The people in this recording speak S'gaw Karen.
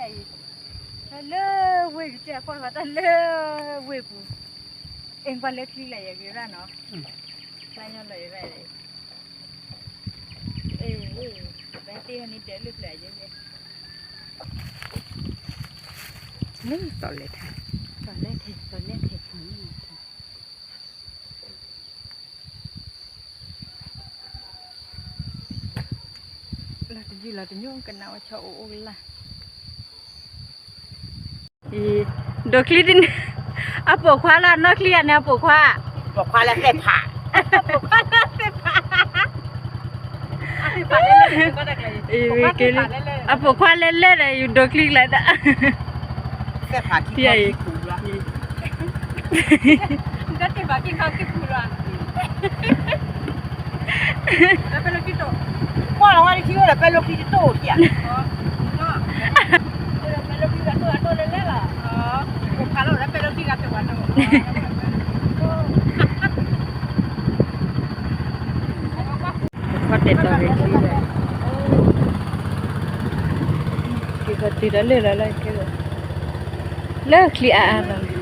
အံၤ, တၢ်လၢဝ့ၢ်ကစၢၢ်ကွၢ်ဃီတၢ်လၢဝ့ၢ်ပူၤ, အ့ၣ်ကွၢ်လၢချံလၢယဂ့ၤရၣ်နီၤ, တၢ်ညီလီၤယရၣ်, အ့ၣ်, ဘဲတ့ၢ်ဟဲန့ၣ်ဒဲးလၢပျၢၤယဲ, လၢတီၤလဲၣ်ထဲ, တီၤလဲၣ်ထဲ, တီၤလဲၣ်ထဲ, လီၤတယုၢ်လီၤတညိ ကနၣ်ဝဲဆီအိၣ်အိၣ်ကလၢ်, ဒိးချံတန့ၢ်, အပိာ်ခွါလၢအနီၢ်ချံဂၤန့ၣ် အပိာ်ခွါ, ပိာ်ခွါလၢသ့ၣ်ဖး, ပိာ်ခွါလၢသ့ၣ်ဖး, အပိာ်ခွါလၢလၢဒီး ယူၤဒိးချံကျဲဒၣ်, သ့ၣ်ဖးထံခီခံပူၤလီၤ, တၢ်သ့ၣ်ဖးထံခီခံပူၤလီၤ, ကွၢ်လီၤဝဲတထံၣ်အိၣ်ဒီးပဲလိခံတတိၢ်ထံၣ်ဧါ, ပဲလိခံဂၤတိၢ်ဂၤတိၢ်လဲၣ်လဲၣ်လီၤ, ပိာ်ခွါလၢပဲလိခံဂၤတိၢ်ဂၤတိၢ် ခီတဲာ်တီၤဂ့ၤချံဒီး, က့ၤခီတုၤဒီးလၢလီၤလၢက့ၤ, လၢချံအါအါလီၤ,